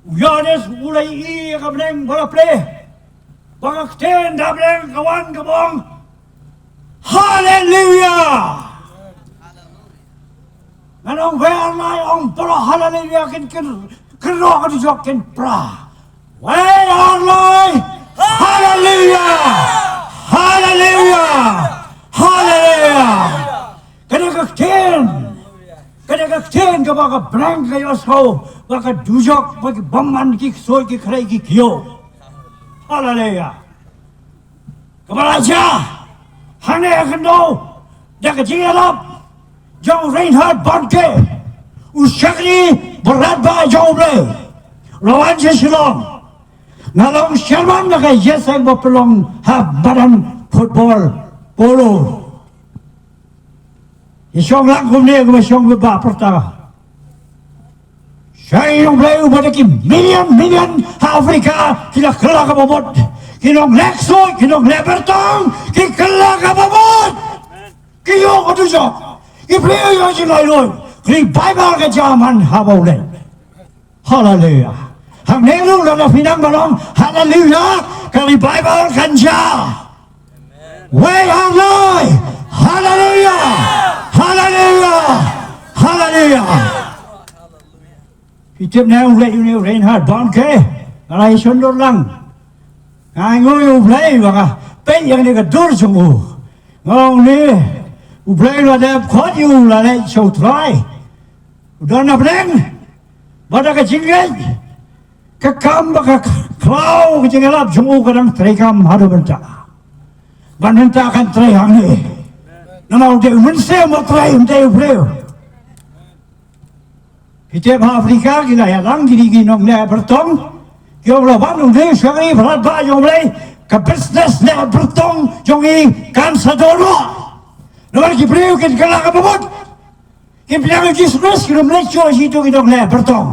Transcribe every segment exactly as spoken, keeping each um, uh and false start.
U Ïoannis u la ïohi ïa ka bneng ba la plie. Ba ka ktien da bneng ka wan ka bong. Haleluya! Ngan ong wei ar lai, ong baroh haleluya, kin, kin, kin rok ka dujok kin pra. Wei ar lai. Haleluya! Haleluya! Haleluya! Ka dei ka ktien. Ka dei ka ktien kaba ka bneng ka ïohsngew, ba ka dujok, ba ki bymman, ki ksuid, ki khrei, ki kyiuh. Haleluya. Kaba la jia hangne ha khyndew da ka jingïalap jong u Reinhard Bonnke, u shakri bharat ba jong U Blei. La wan sha Shillong. Nga long chairman da ka ïaseng ba pynlong ha madan football polo. Ïa shong lang kumne, kumba shong ba pyrta. Shong ïa U Blei uba da ki million million ha Africa, ki la kylla kaba mut. Ki nongleh ksuid, ki nongleh byrtong, ki kylla kaba mut. Ki ïoh ka dujok. Ki briew ïoh jinglaitluid. Ki Baibl ka jia man haba U Blei. Haleluya. Hangne ruh lada phi nang ban ong haleluya, ka revival kan jia. Wei ar lai. Haleluya. Haleluya. Haleluya. Phi tip ne, u Blei, une u Reinhard Bonnke, nga la ïashon dur lang. Nga ainguh ïa U Blei ba nga peit ïa kane ka dur jong u. Nga ong ne, U Blei u la dep khot ïa u, la leit sha U Trai. U don na bneng. Bad da ka jingngeit, ka kam bad ka khlaw, ka jingïalap jong u ka dang treikam haduh mynta. Bad mynta kan trei hangne. Namar u dei u Mynsiem uba trei, ym dei u briew. Phi tip ha Africa ki la ïalang kine ki nongleh byrtong. Ki ong la wan u dei u shakri bharat ba jong U Blei, ka business leh byrtong jong ngi kan sa don noh. Namar ki briew kin kylla kaba mut. Ki pdiang ïa U Jisu Khrist, ki ym leit shuh sha kito ki nongleh byrtong.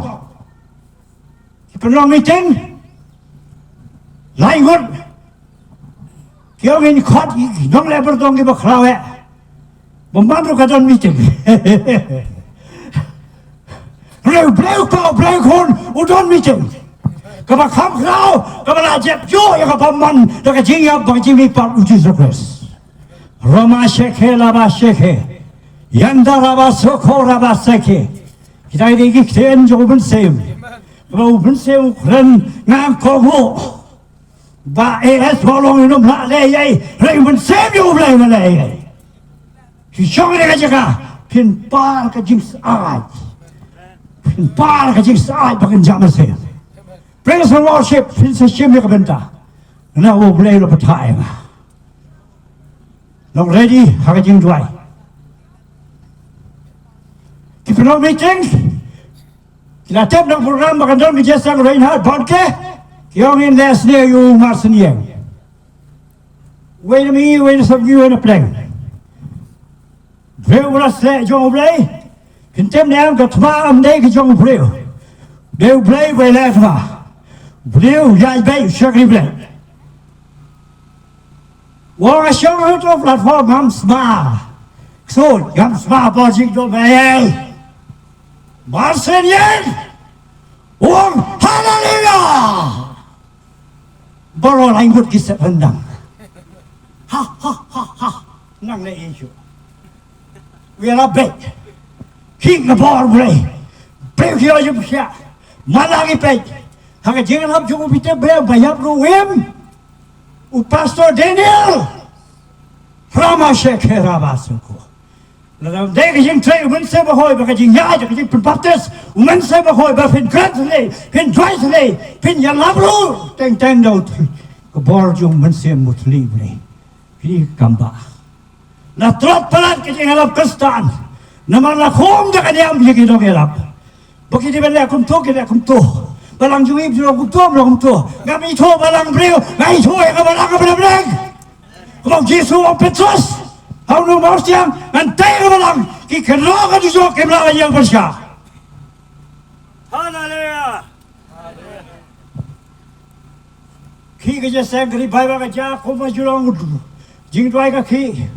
Ki pynlong meeting lai ngut. Ki ong ngin khot ïa ki nongleh byrtong kiba khraw eh. Bymman ruh ka don meeting. Briew, briew kpa, briew khun, u don meeting. Kaba kham khraw, kaba la jep ïoh ïa ka bymman da ka jingïap bad ka jingmihpat U Jisu Khrist. Roma shekhe laba shekhe. Yanda raba sokho raba sekhe. Kita ki dei ki ktien jong U Mynsiem. Ba U Mynsiem u kren, nga kohnguh. Ba A S ba long ïa u, ym lah leh ei ei. Hynrei U Mynsiem jong U Blei un leh ei ei. Phi shong ha kane ka jaka, phin par ka jingshai. Phin par ka jingshai ba kynja mynsiem. Praise and worship, phin sa shim ïa ka bynta. Namar U Blei u la batai ïa nga. Long ready ha ka jingduwai. Ki pynlong meeting. Ki la tip na ka program ba kan don ka jingïaseng Reinhard Bonnke. Ki ong ngin leh sniew ïa u Marsien Ïeng. Wei na mihngi, wei na samngi, wei na pdeng. Briew ba la sleh jong U Blei. Phin tip ne em, ka thma kam dei ka jong u briew. Dei U Blei uba leh thma. U briew u ïaid beit, u shakri Blei. Wan nga shong ha uto u platform, ngam sma ksuid, ngam sma bor jingdum ei ei. Marsien Ïeng u ong haleluya. Baroh lai ngut ki set ryndang. Ha ha ha ha. Nang leh ïa u. U ïalap beit. Khih ka bor Blei. Briew ki ïoh jingpynkhiah. Mala ngi peit. Ha ka jingïalap jong u Peter Bem ba ïap ruh u im. U Pastor Daniel. Rama shekhe raba sokho. Lada ym dei ka jingtrei U Mynsiem Bakhuid bad ka jingïaid, ka jingpynbaptis U Mynsiem Bakhuid ba phin kren thylli, phin duwai thylli, phin ïalap ruh teng teng da u thylli. Ka bor jong U Mynsiem, u thylli Blei. Phi dei ka kam bah. La tlot palat ka jingïalap Khristan. Namar la khum da ka niam ïa ki nongïalap. Ba ki dei ban leh kumto, ki leh kumto. Balang jong ngi ym long kumto, ym long kumto. Ngam ithuh balang briew, nga ithuh ïa ka balang kaba na bneng. Kaba u Jisu u ong Petrus ha u nongmawsiang, ngan tei ïa ka balang, ki kynroh ka dujok kim lah ban ïeng pyrshah. Haleluya. Khih ka jingïaseng, ka revival ka jia, kumba ju long, jingduwai ka khih.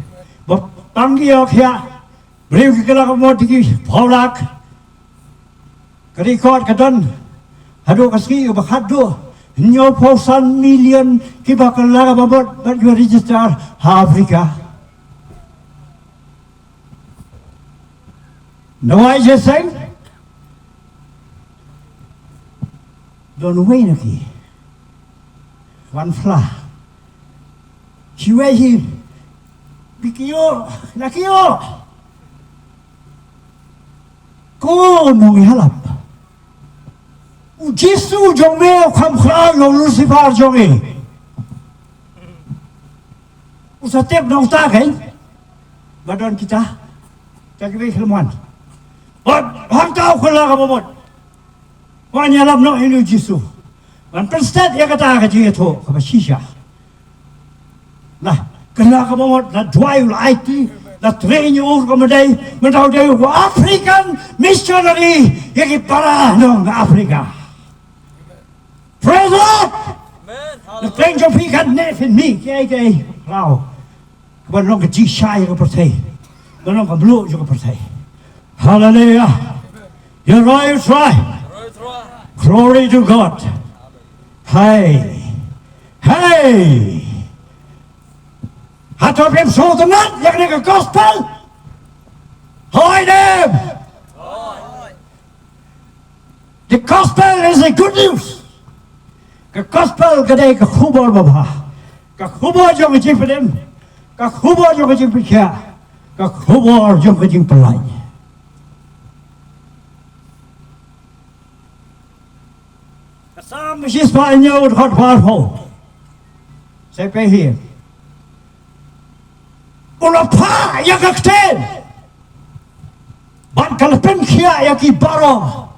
Ba tang ki ïoh khiah. Briew ki kylla ka mut ki phew lak. Ka record ka don Haduh ka sngi ba khatduh hynñiewphew san million kiba kylla ka bamut bad kiba register ha Africa. Nawai jeseng don wei na ki wan fla ki wei hi bikio na kio. Ko nong halap u Jisu jong me u kham khraw ïa u Lucifer jong e. U sa tip nong ta kein ba don kita ta ki wei khlem wan. Ba hangta u kylla ka bamut. Wan ïalap noh ïa u Jisu ban pynstet ïa kata ka jingïathuh kaba shisha. La kylla ka bamut, la duwai u, la aiti, la train ïa u ruh ka mdei, mynta u dei u African missionary ïa ki para nong Africa. Praise the Lord. Na pdeng jong phi katne phin mih kiei kiei. Wow. Kaba long ka jingshai ka pyrthei, kaba long ka mluh jong ka pyrthei. Hallelujah. Ïaroh ïa U Trai. Glory to God. Hey, hey. Hato phim sngewtynnat ïa kane ka gospel? Hoi dem. The gospel is a good news. Ka gospel ka dei ka khubor babha, ka khubor jong ka jingpynim, ka khubor jong ka jingpynkhiah, ka khubor jong ka jingpyllait. Ka Salm shispah hynñiew dkhot arphew. Sa peit hi. U la phah ïa ka ktien bad ka la pynkhiah ïa ki baroh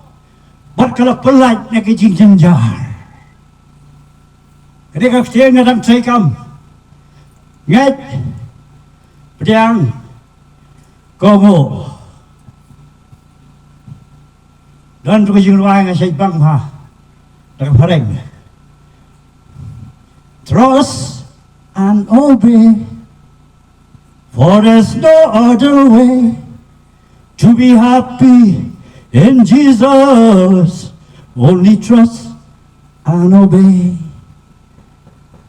bad ka la pyllait na ki jingjynjar. Ka dei ka ktien nga dang trei kam. Ngeit, pdiang, kohnguh. Don tu ka jingrwai nga shait bang ha da ka phareng. Trust and obey. For there's no other way to be happy in Jesus. Only trust and obey.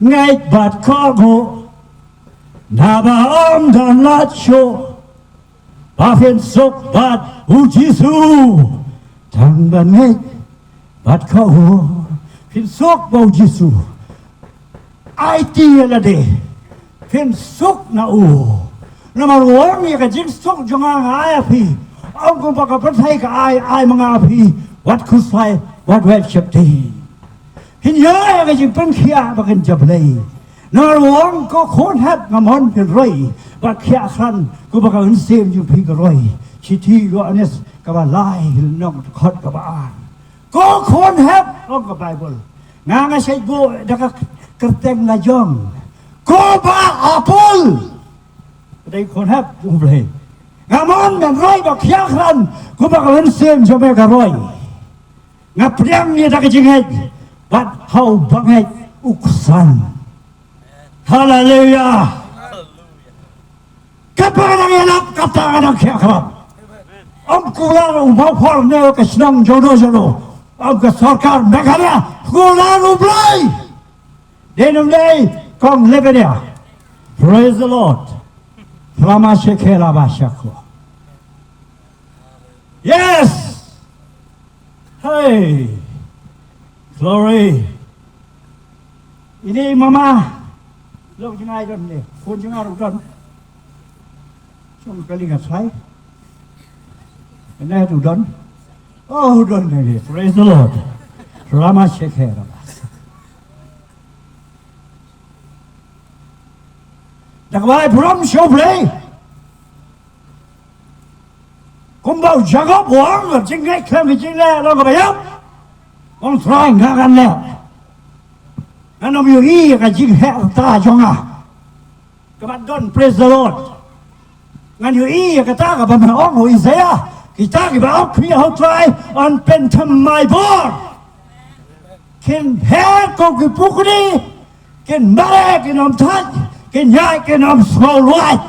Ngeit bad kohnguh, naba ym don lad shuh. Ba phin suk bad U Jisu tang ban ngeit bad kohnguh. Phin suk bad U Jisu. Aiti ïa lade, phin suk na u. Namar u ong ïa ka jingsuk jong nga nga ai ïa phi. Ym kumba ka pyrthei ka ai, ai ma nga ïa phi. Wat khuslai, wat wet sheptieng. Phin ïoh ïa ka jingpynkhiah ba kynja Blei. Namar u ong, ko khun hep, nga mon phin roi bad khiah khlaiñ kumba ka mynsiem jong phi ka roi. Shithi Ïoannis kaba lai, lynnong dkhot kaba ar. Ko khun hep, ong ka Baibl. Nga nga shait buh da ka kyrteng lajong. Ko Bah Apple. Ka dei khun hep jong U Blei. Nga mon men roi bad khiah khlaiñ kumba ka mynsiem jong me ka roi. Nga pdiang ïa da ka jingngeit bad ha u bangeit u ksan. Haleluya. Kata ka dang ïalap, kata ka dang khiah khlaiñ. Ym kular u mawphor ne ka shnong jono jono. Ym ka sorkar Meghalaya, kular U Blei. Dei ne ym dei, kong Lavinia. Praise the Lord. Rama shekhe laba shakho. Yes. Hey. Glory. Ini mama. Lok jngai don ne. Khun jngai ruh don. Shong kali nga sai. Ene tu don. Oh, don ne. Praise the Lord. Rama shekhe laba. Da kaba ai burom sha U Blei. Kumba u Jakob u ong, ka jingngeit khlem ka jingleh long kaba ïap. Ong Trai nga kan leh. Ngan ym ïohi ïa ka jingheh rta jong nga. Kaba don, praise the Lord. Ngan ïohi ïa kata kaba me ong ha u Isaiah. Kita kiba ong khmih ha u Trai yn pynthymmai bor. Kin her kum ki pukni, kin mareh, kin ym thait, kin ïaid, kin ym sngew luid.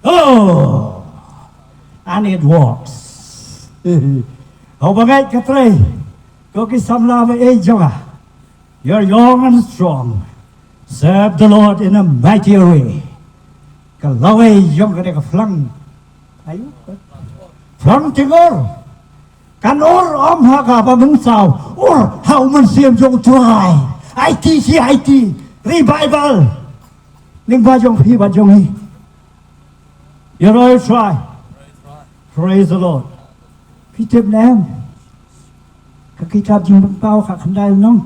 Oh, and it works. Ha u bangeit ka trei. Ko ki samla ba ei jong nga, you're young and strong. Serve the Lord in a mightier way. Ka lawei jong ka dei ka phlang. Ayu. Phlang tingor. Kan ur ym ha ka ba mynsaw. Ur ha u Mynsiem jong U Trai. Aiti shi aiti. Revival. Lyngba jong phi bad jong ngi. Ïaroh ïa U Trai. Praise the Lord. Phi tip ne em? Ka kitab Jingpynpaw khatkhyndai lynnong.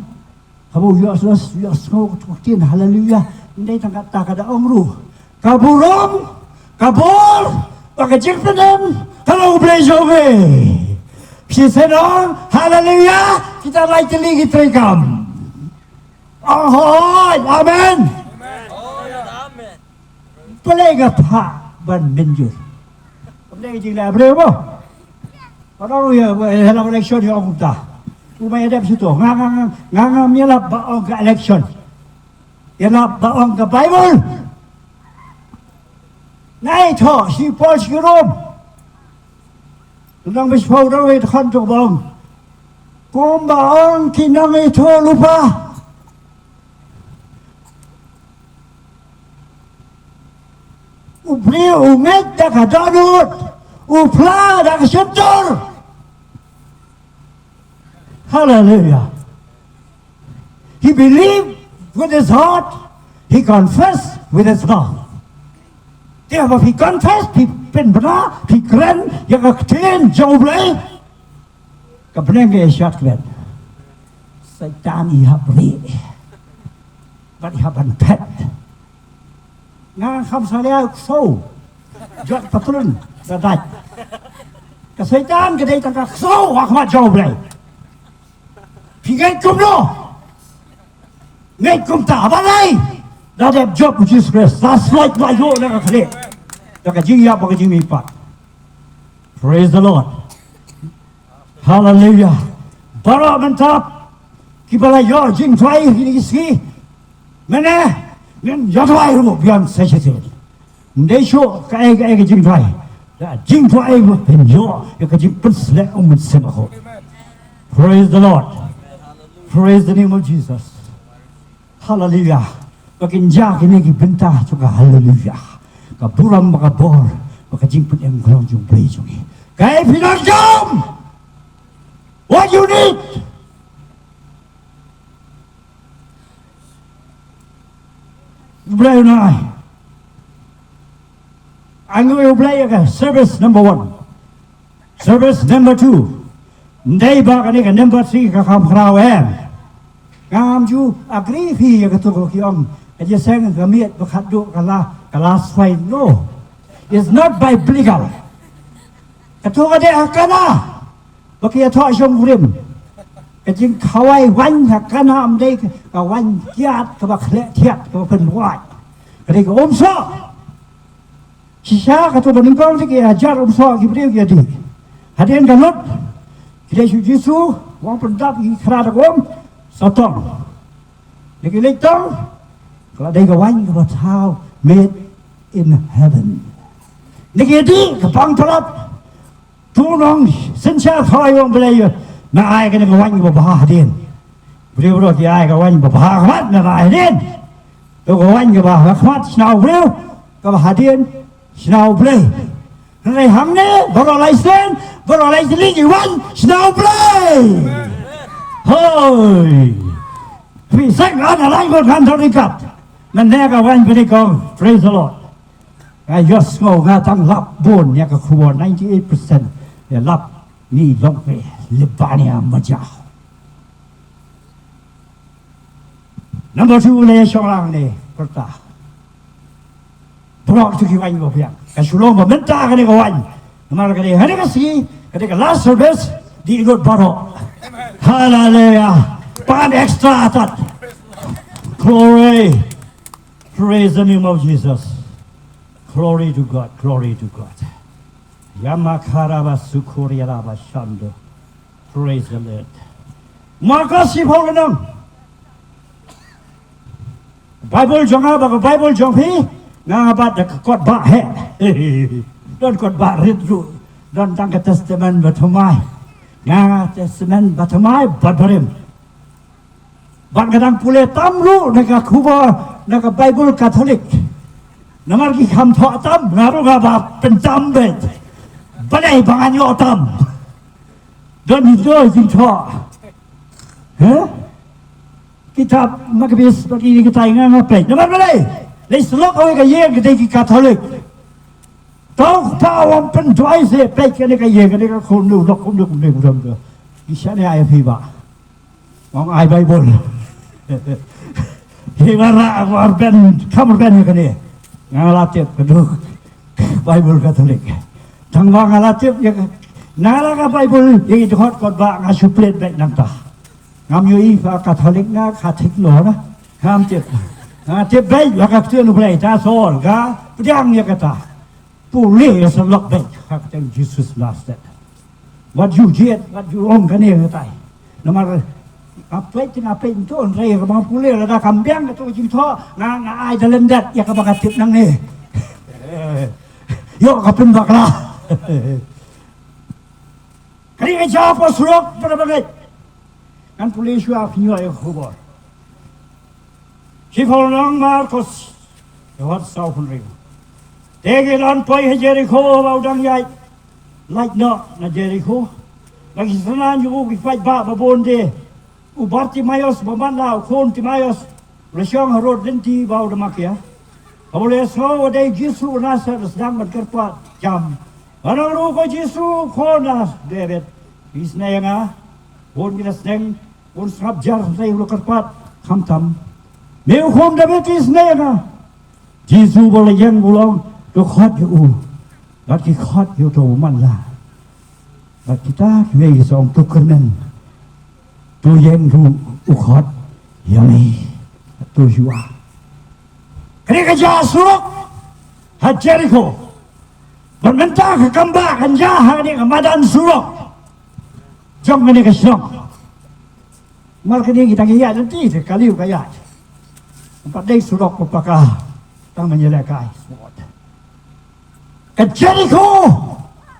Haba u ïohsngew, ïohsngew ka ktien haleluya. Ym dei tang kata, ka da ong ruh, ka burom, ka bor bad ka jingpynim ka long U Blei jong ngi. Phi sngewthuh haleluya? Kita lai tylli ki treikam. Ong hooid, amen. Balei nga phah ban mynjur? Kam dei ka jingleh briew mo. Ka ong ïa, ïa la election ïa ong kumta. U ma ïa dep shuh to. Nga, nga, nga, nga, ngam ïalap ba ong ka election. Ïalap ba ong ka Bible. Nga ïathoh shi Paul shi Rom. Lynnong ba shiphew, dkhot to ba ong. Kumba ong ki nongïathuhlypa. U briew u ngeit da ka dohnud, u phla da ka shyntur. Hallelujah. He believed with his heart, he confessed with his mouth. Te haba phi confess, phi pynbna, phi kren ïa ka ktien jong U Blei, ka bneng ka ïashad kmen. Soitan i hap rieh bad i hap ban phet. Nga kham salia u ksew. Jot patlun da dait. Ka Soitan ka dei tang ka ksew ha khmat jong U Blei. Phi ngeit kumno? Ngeit kumta balei? Da dep jop u Jisu Khrist, la slait la ïoh na ka khlieh da ka jingïap bad ka jingmihpat. Praise the Lord. Hallelujah. Baroh mynta kiba la ïoh jingduwai ha kine ki sngi, mynne ngin ïa duwai ruh biang sa shisien. Ym dei shuh kaei kaei ka jingduwai, da jingduwai ba phin ïoh ïa ka jingpynsleh u Mynsiem Bakhuid. Praise the Lord. Praise the name of Jesus. Hallelujah. Ba kin jia kine ki bynta jong ka hallelujah. Ka burom bad ka bor bad ka jingpynim ka long jong U Blei jong ngi. Kaei phi donkam? What you need? U Blei u nang ai. Ai nguh ïa U Blei ïa ka service number one. Service number two. Ym dei ba kane ka number three ka kham khraw em. Ngam ju agree phi ïa kato ka ki ong ka jingïaseng ka miet ba khatduh ka la, ka la swai. No. It's not biblical. Kato ka dei ha Kana ba ki ïathoh shongkurim. Ka jingkhawai waiñ ha Kana ym dei ka waiñ kiad kaba khleh thiat kaba pynwait. Ka dei ka umsoh. Shisha kato ka nyngkong te ki hajar umsoh ki briew ki ïadih. Hadien ka lut, ki leit sha u Jisu, u ong pyndap ïa ki khra da ka um, sa tong. Te ki leit tong, ka la dei ka waiñ kaba thaw, made in heaven. Te ki ïadih, ka pang tyrap, to u nongsynshar khawai u ong, Blei, me ai kane ka waiñ kaba bha hadien. Briew baroh ki ai ka waiñ ba bha ha khmat, me ai hadien. To ka waiñ kaba ha khmat shna u briew, kaba hadien shna u Blei. Hynrei hangne baroh lai sien, baroh lai tylli ki waiñ shna u Blei. Hoi. Phi seng ana lai ngut ngan thok ryngkat. Mynne ka waiñ phi dei kong, praise the Lord. Nga ïohsngew, nga tang lap bun ïa ka khubor, ninety-eight percent ïa lap ngi long pe Lebania Majaw. Number two, le shong lang ne pyrta. Brok tu ki waiñ ba biang. Ka shu long ba mynta kane ka waiñ. Namar kane, kane ka sngi, kane ka last service, dih lut baroh. Hallelujah. Pan extra tat. Glory. Praise the name of Jesus. Glory to God. Glory to God. Yamakaraba sukuriaraba shando. Praise the Lord. Markos shiphew lynnong. Bible jong nga bad ka Bible jong phi, nga bat da ka kot ba heh. Don kot ba rit ruh. Don tang ka Testament ba thymmai. Nga Testament ba thymmai bad barim. Bad nga dang pule tam ruh na ka khubor na ka Baibl Katholik. Namar ki kham thoh tam, nga ruh nga ba pyntam beit. Balei ba ngan ïoh tam? Don hi doi jingthoh. He? Kitab Makabis bad ki kitai nga nga peit. Namar balei? Lei syllok kawei ka ïing ka dei ki Katholik. Tau kpa wan pynduwai se peit kane ka ïing kane ka khun nu lok khun nu khun nu khun nu. Ki shane ai phi ba. Ong ai Baibl. Hi ba ra war ben kam ben ïa kane. Nga la tip ka duk Baibl Katholik. Tang ba nga la tip ïa ka nga la ka Baibl ïa ki dkhot kot ba nga shu plet beit nangta. Ngam ïohi ba Katholik nga ka thik no na. Ngam tip. Nga tip beit ba ka ktien U Blei ta sol ka pdiang ïa kata. Pule ïa sa lok beit ha ka kyrteng Jesus Nazareth. Wat ju jied, wat ju ong kane katai. Namar nga peit nga peit ntu hynrei ka bang pule lada kam biang ka tu jingthoh nga nga ai da lyndet ïa kaba ka tip nangne. Ïoh ka pynbakla. Kane ka jia hapoh surok para bangeit. Ngan pule shuwa phin ïoh ïa ka khubor. Shiphew lynnong Markos, dkhot sawphew hynriew. Te ki don poi ha Jerikho ba u dang ïaid lait noh na Jerikho. Ba ki synran ïa u ki paidbah ba bun de. U Bartimaios ba matlah u khun Timaios. U la shong harud lynti ba u da makia. Haba u la ïasngew ba dei u Jisu u Nasaret u la sdang ban kyrpad jam. Ban ong ruh, ko Jisu, ko khun David, isnei ïa nga. Bun ki la sneng, bun sngap jar hynrei u la kyrpad khamtam. Me u khun David, isnei ïa nga. Jisu ba la ïeng u la ong, to khot ïa u. Bad ki khot ïa uto u matlah. Bad kita kiwei ki sa ong, to kyrmen. To ïeng ruh u khot ïa me. To shuwa. Kane ka jia surok ha Jerikho. Bad mynta ka kambah kan jia ha kane ka madan surok jong kane ka shnong. Mar kane kita ki ïaid lynti te kali ka ïaid. Pat dei surok paka tang mynta lehkai. Ka Jerikho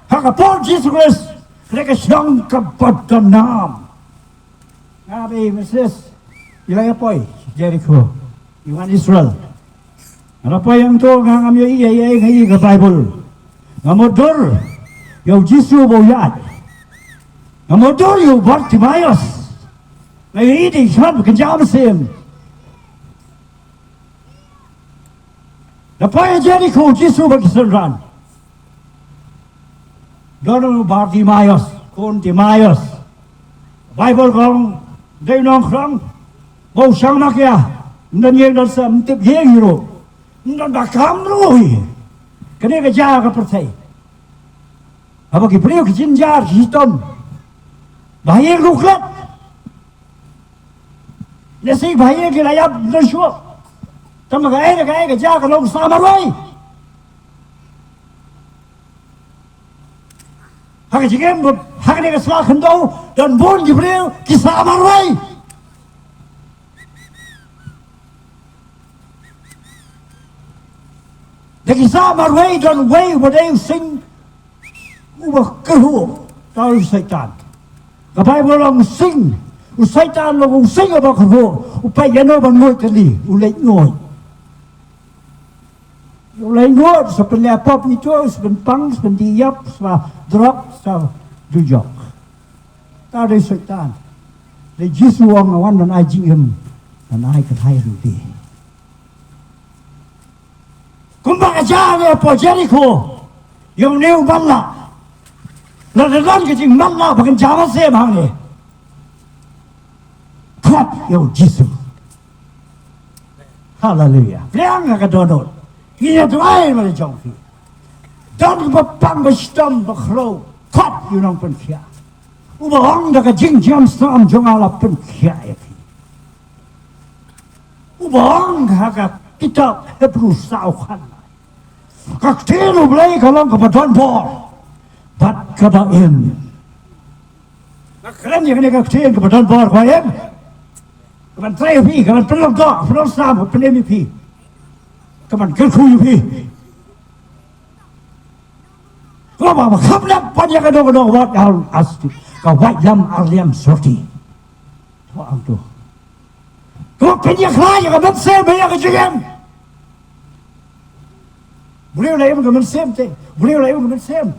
ha ka por Jisu Khrist, kane ka shnong kaba don nam. Nga bad i Mrs. i la ïa poi Jerikho, i wan Israel. Nga la poi hangto, nga ngam ïohi ïa ïa nga ïa ka Baibl. Nga mutdur ïa u Jisu ba u ïaid. Nga mutdur ïa u Bartimaios. Nga ïohi dei shad ba kynja mynsiem. La poi ha Jerikho u Jisu bad ki synran. Don u Bartimaios, khun Timaios. Baibl ka ong dei u nongkhrong. Ba u shang makia. Ym don ïing don sem, ym tip ïing hi ruh. Ym don ba kam ruh hi. Kane ka jia ka pyrthei. Haba ki briew ki jynjar ki shitom. Ba ha ïing ruh klet. Lehse ba ha ïing ki la ïap, ym don shuh. Tangba kaei kaei ka jia ka long sa marwei. Ha ka jingim, ha kane ka sla khyndew, don bun ki briew ki sa marwei. Da ki sa marwei don uwei uba dei u sing uba kyrhuh, ta u Soitan. Ka Baibl ong u sing, u Soitan long u sing uba kyrhuh, u peit ïano ban nguid tylli, u leit nguid. U leit nguid, sa pynleh pop ito, sa pynpang, sa pyndih ïap, sa drok, sa dujok. Ta dei Soitan. Dei Jisu u ong nga wan ban ai jingim, ban ai kyrhai ruh te. Kumba ka jia ne hapoh Jerikho ïa une u matlah. Lada don ka jingmatlah ba kynja mynsiem hangne, khot ïa u Jisu. Haleluya. Pdiang ha ka dohnud. Ngi ïa duwai na la jong phi. Don kaba pang ba shitom ba khrew, khot ïa u nongpynkhiah. Uba ong da ka jingjam snam jong nga la pynkhiah ïa phi. Uba ong ha ka kitab Hebru saw khatlai, ka ktien U Blei ka long kaba don bor bad kaba im. Nga kren ïa kane ka ktien kaba don bor kaba im. Kaban trei ïa phi, kaban pynlong doh, pynlong snam, pynlong ïa phi. Kaban kyrkhu ïa phi. Kaba ba kham lap ban ïa ka dong ka dong wat al asti. Ka wait lam ar liam sorti. To ang tu. Ko pynïakhlad ïa ka mynsiem bad ïa ka jingim. Briew la im ka mynsiem te. Briew la im ka mynsiem.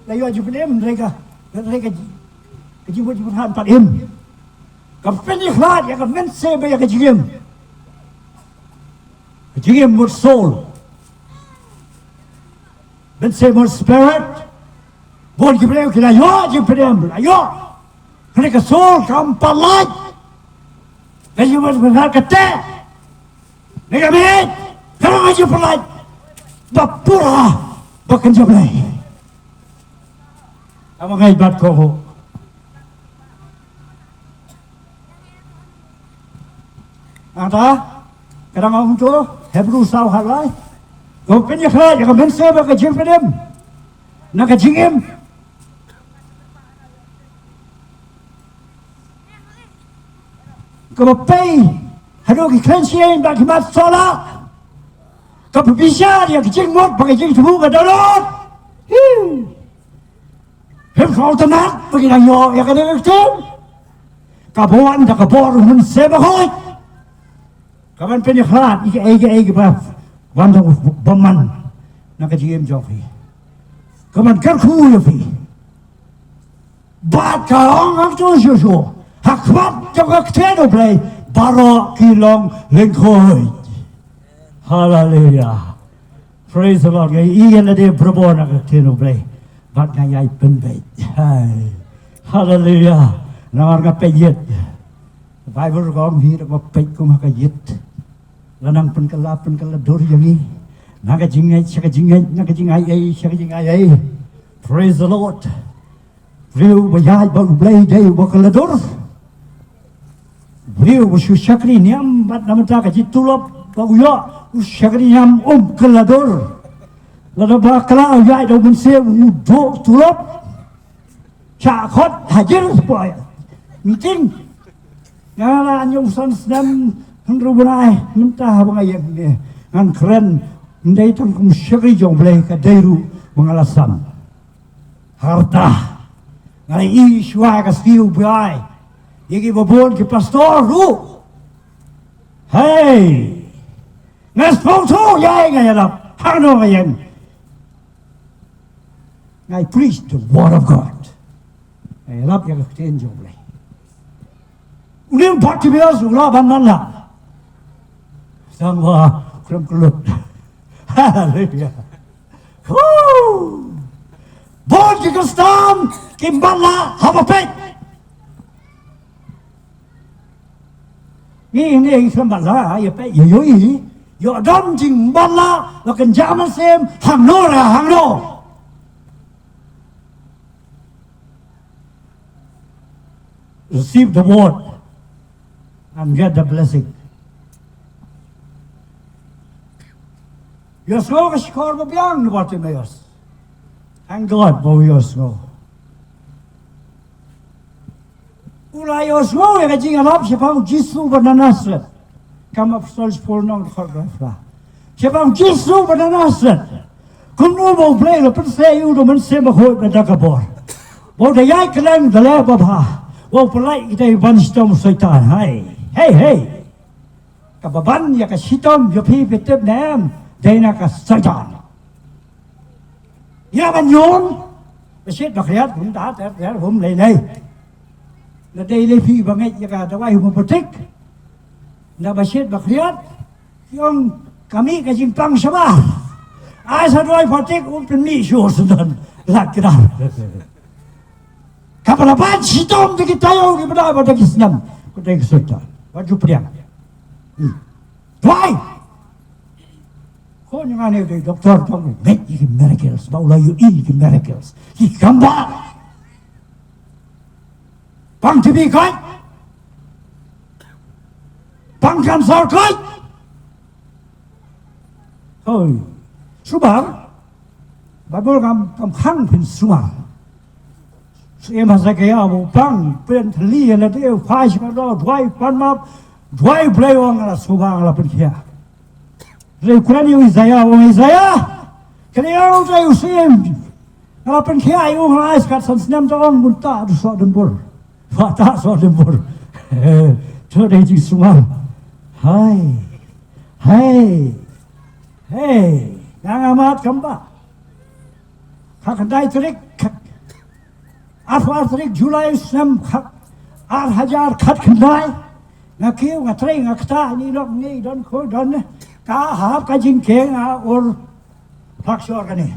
La ïoh jingpynim, hynrei ka, hynrei ka, ka jingmut jingpyrkhat pat im. Ka pynïakhlad ïa ka mynsiem bad ïa ka jingim. Ka jingim mut soul. Mynsiem mut spirit. Bun ki briew ki la ïoh jingpynim, la ïoh. Hynrei ka soul kam pat lait. Ka jingmut jingpyrkhat ka teh. Ngi ka miet, ka long ka jingpyllait ba pura ba kynja Blei. Ka ma ngeit bad ko. Nangta ka dang ong to Hebru saw khatlai. Ko pynïakhlad ïa ka mynsiem bad ka jingpynim na ka jingim. Kaba pei haduh ki kren sien bad ki mat sola. Kaba bishar ïa ki jingmut bad ki jingthmu ka dohnud. Hiu. Phim sngewtynnat ba ki dang ïoh ïa kane ka ktien. Kaba wan da ka bor u Mynsiem Bakhuid. Ka ban pynïakhlad ïa kiei kiei kiba wan da u bymman na ka jingim jong phi. Ka ban kyrkhu ïa phi. Bad ka ong hangto shuh shuh, ha khmat jong ka ktien U Blei baroh ki long lyngkhuid. Haleluya. Praise the Lord. Nga ïohi ïa lade bha bha na ka ktien U Blei. Bad nga ïai pynbeit. Hai. Haleluya. Namar nga peit ïit. Bible ka ong hi da ba peit kum ha ka ïit. La nang pynkylla pynkylla dur ïa ngi. Na ka jingngeit sha ka jingngeit, na ka jingaiei sha ka jingaiei. Praise the Lord. Briew ba ïaid bad U Blei dei uba kylla dur. Briew ba shu shakri niam bad na bynta ka jingtulop ba u ïoh, u shakri niam um kylla dur. Lada ba kylla u ïaid da u mynsiem u duh tulop. Sha khot hajir poi. Meeting. Nga la ñiew san snem hynriew bnai mynta haba nga ïeng ne. Ngan kren ym dei tang kum shakri jong U Blei ka dei ruh ba nga la san. Harta. Nga la ïohi shuwa ka sniew bai. Ïa ki babun ki pastor ruh. Hei. Nga sngewthuh ïa nga ïalap. Hangno nga ïeng. Nga i preach the word of God. Nga ïalap ïa ka ktien jong U Blei. Une u Bartimeus u lah ban man lah. Tang ba khlem kyllut. Haleluya. Woo! Bun ki Khristan ki man lah haba peit. Ngi ngi khlem ban lah ïa peit ïa ïohi. Ïoh don jingbanlah ba kynja mynsiem hangno re hangno. Receive the word and get the blessing. Ïohsngew ka shkor ba biang na Bartimeus. Thank God ba u ïohsngew. U la ïohsngew ïa ka jingïalap shaphang u Jisu ba na Nasareth. Kam Apostol Paul nong khot ba phla. Shaphang u Jisu ba na Nasareth. Kumno ba U Blei u la pynseh ïa u da u Mynsiem Bakhuid bad da ka bor. Ba u da ïai kren da leh babha. Ba u pynlait ïa kita kiban shitom u Soitan. Hai. Hei, hei. Kaba ban ïa ka shitom ïa phi phi tip ne em. Dei na ka Soitan. Ïa ban ñion. Ba shit ba khriat hum da ter ter hum lei lei. Na dei lei phi ba ngeit ïa ka dawai homeopathic. Na ba shit ba khriat. Ki ong ka mih ka jingpang shabar. Ai sa dawai homeopathic um pynmih shuh sdang. Lak kdar. Kaba la ban shitom da ki taïew ki bnai bad da ki snem. Ka dei ka Soitan. Wat ju pdiang. Hmm. Dawai. Ko ñu nga ne dei doktor tang u ngeit ïa ki miracles, ba u la ïohi ïa ki miracles. Ki kamba. Pang T B kait. Pang cancer kait. Hoi. Subar. Bible kam, kam khang phin sumar. Siem Hesekiah ba u pang pynthylli ïa lade u phai sha ka doh, duwai pan map, duwai Blei, ong nga la sngewbha nga la pynkhiah. Hynrei u kren ïa u Isaiah, ong Isaiah, kane ïa u dei u siem. Ka la pynkhiah ïa u, nga la ai skat san snem, te ong, mynta to soh dymbur. Ba to soh dymbur. To dei jingsumar. Hai. Hai. Hai. Nga nga mad kumba. Ka khyndai tarik, ka, arphew ar tarik July snem, ka, ar hajar khatkhyndai. Nga kiew, nga trei, nga ktah, ngi lok, ngi don ko don. Ka hap ka jingkheiñ, nga ur phak shor kane.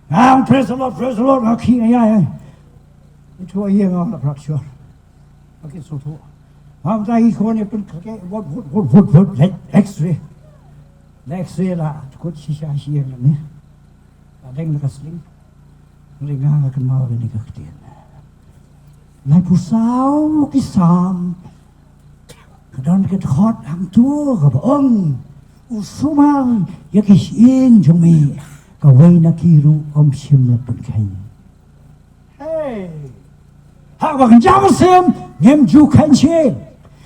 Nga ong, "Praise the Lord, praise the Lord," nga khih, nga ïa, ïa. Ito ïa nga la phak shor. Ba ki sngewthuh. Mynta ki khun ïa pynkhie, wot, wot, wot, wot, wot, leit, X-ray. Leit X-ray la, kut shisha shisha ne. La deng la ka sling. Hynrei nga nga kynmaw ïa kane ka ktien. Laiphew saw ki Salm. Ka don ka dkhot hangto kaba ong, u sumar ïa ki shyieng jong me, kawei na ki ruh ym shym la pynkheiñ. Hei. Haba kynja mynsiem, ngim ju kheiñ shisha.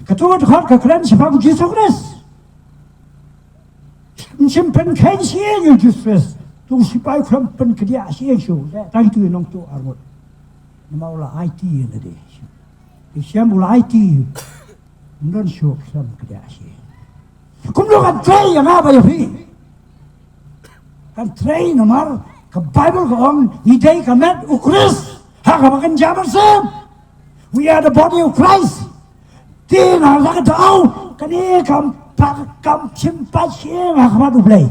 Kato ka dkhot ka kren shaphang Jisu Khrist. Ym shym pynkheiñ shisha ïa u Jisu Khrist. To u sipai u khlem pynkdiah shisha shuh. Tang tu nongtuh arngut. Namar u la aiti ïa lade. Te shem u la aiti. Ym don shuh khlem kdiah shisha. Kumno kan trei ïa nga bad ïa phi? Kan trei namar ka Baibl ka ong, ngi dei ka met u Khrist. Ha kaba kynja mynsiem. We are the body of Christ. Te na la ka daw, kane kam pat, kam shym pat shisha ha khmat U Blei.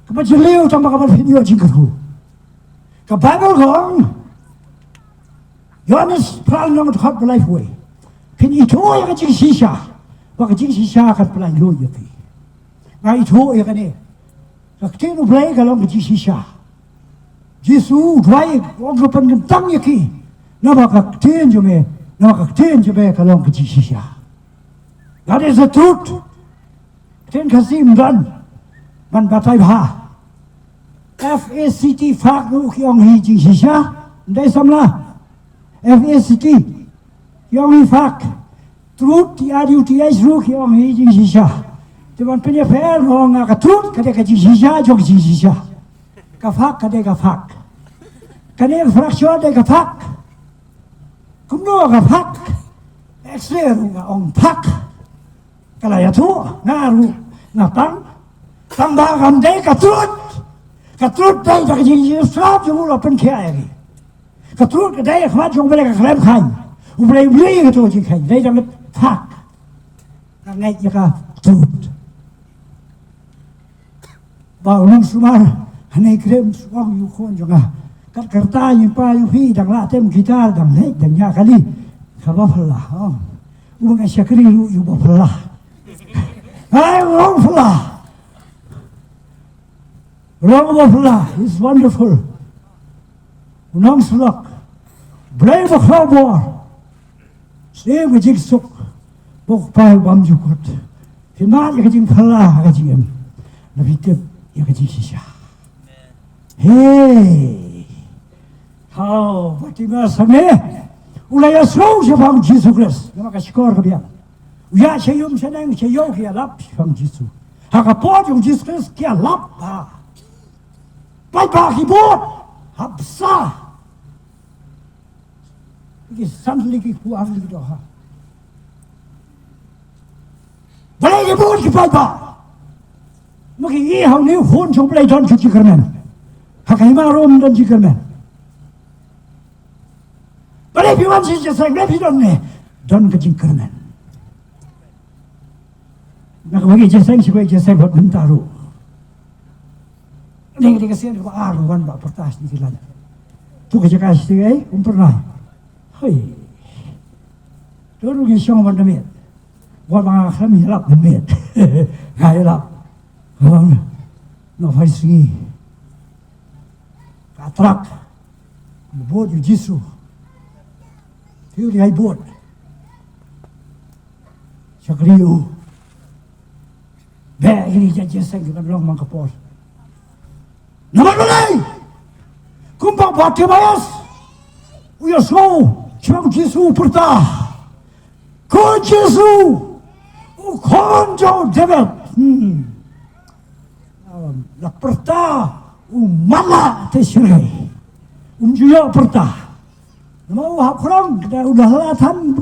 Kaba jylliew tang ba kaba phin ïoh jingkyrkhu. Ka Baibl ka ong, Ïoannis phra lynnong dkhot ba laiphew wei. Phin ithuh ïa ka jingshisha. Ba ka jingshisha kan pyllait lut ïa phi. Nga ithuh ïa kane. Ka ktien U Blei ka long ka jingshisha. Jisu u duwai, u ong, ka pynkyntang ïa ki. Naba ka ktien jong me, naba ka ktien jong me ka long ka jingshisha. That is the truth. Ktien Khasi ym don ban batai bha. F A C T, fact ruh ki ong hi jingshisha. Ym dei samla. F A C T ki ong hi fact. Truth, T R U T H ruh ki ong hi jingshisha. Te ban pynïapher nga ong ka truth ka dei ka jingshisha jong ka jingshisha. Ka fact ka dei ka fact. Kane ka fraction dei ka fact. Kumno ka fact? X-ray ruh nga ong fact. Ka la ïathuh, nga ruh nga pang. Tang ba kam dei ka truth. Ka truth dei da ka jingshisha jong u la pynkhiah ïa ngi. Ka truth ka dei ha khmat jong U Blei, ka khlem kheiñ. U Blei um ïohi ïa kato ka jingkheiñ. Dei da ka fact. Nga ngeit ïa ka truth. Ba u nongsumar hangne kren, u ong ïa u khun jong nga, kat ka rta ïa u pa ïa u phi, dang lah tem guitar, dang leit dang ñiah kali. Kaba phylla, ong. U ba nga shakri ruh ïa u ba phylla. Ai, u ong phylla. U ong u ba phylla is wonderful. U nongslok. Blei ba khraw bor. Sngewbha jingsuk. Ba u Kpa u bymjukut. Phi mad ïa ka jingphylla ha ka jingim. Lada phi tip ïa ka jingshisha. Hei. Hau, Bartimaeus hangne u la ïasngew shaphang Jisu Khrist. Namar ka shkor ka biang. U ïaid sha ïum sha neng sha ïew, ki ïalap shaphang Jisu. Ha ka por jong Jisu Khrist ki ïalap bha. Paidbah ki bud. Ha bsa. Ki san tylli ki kpu ar tylli ki dohkha. Balei ki bud ki paidbah? Ma ki ïohi ha une u Khun jong U Blei don ka jingkyrmen. Ha ka hima ruh don jingkyrmen. Balei phi wan sha jingïaseng, balei phi don ne? Don ka jingkyrmen. Na kawei ka jingïaseng sha kawei ka jingïaseng, bad mynta ruh. Dei, dei ka sien kaba ar wan ba pyrta sha ki lan. Tu ka jaka sha ki, um pyrta. Hoi. Tu ruh ngi shong ban da miet. Wat ba nga khlem ïalap da miet. Nga ïalap. Nga wan. Nga phai sngi. Ka trak. Bud ïa u Jisu. Phi u ïai bud. Shakri u. Beh, ïa kine ki jingïaseng ki ban long man ka por. Namar balei? Kumba Bartimaeus u ïasngew shaphang u Jisu u pyrta, "Ko Jisu, u Khun jong u David, hmm, La pyrta u mala te shuh. Um ju ïoh pyrta. Namar u hap khrong, u la la than